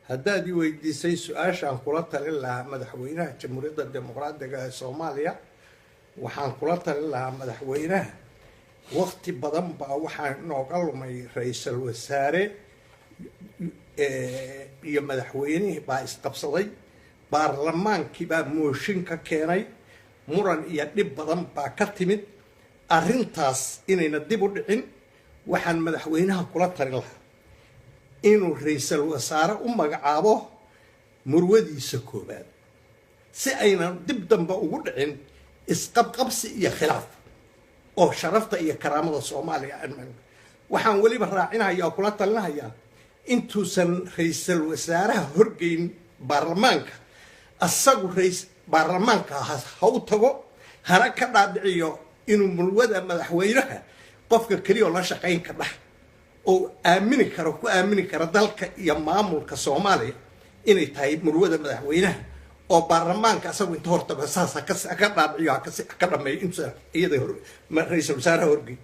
Haddaad i weydiisay su-aashaan kula talin lahaa madaxweynaha Jamhuuriyadda Dimuqraadiga ee Soomaaliya, waxaan kula talin lahaa madaxweynaha, waqti badan baa waxaa inooga lumay. Ra-iisul wasaare iyo madaxweynihii baa isqabsaday, baarlamaankii baa mooshin ka keenay, muran iyo dhib badan baa ka timid. Arrintaas inayna dib u dhicin, waxaan madaxweynaha kula talin lahaa inuu ra-iisul wasaare u magacaabo murwadiisa koobaad, si aynan dib dambe ugu dhicin isqabqabsi iyo khilaaf oo sharafta iyo karaamada Soomaaliya. Waxaan weliba raacinaya oo kula talinahayaa, intuusan ra-iisul wasaaraha horgeyn baarlamaanka, asagu rais baarlamaanka ha u tago, hana ka dhaadhiciyo inuu murwada madaxweynaha qofka keliya oo la shaqayn ka dhah oo aamini karo, ku aamini kara dalka iyo maamulka Soomaaliya inay tahay murwada madaxweynaha, oo baarlamaanka asagu inta hortago saas haka dhaadhiciyo, haka dhameeyo intuusan iyada ra-iisul wasaaraha horgeyn.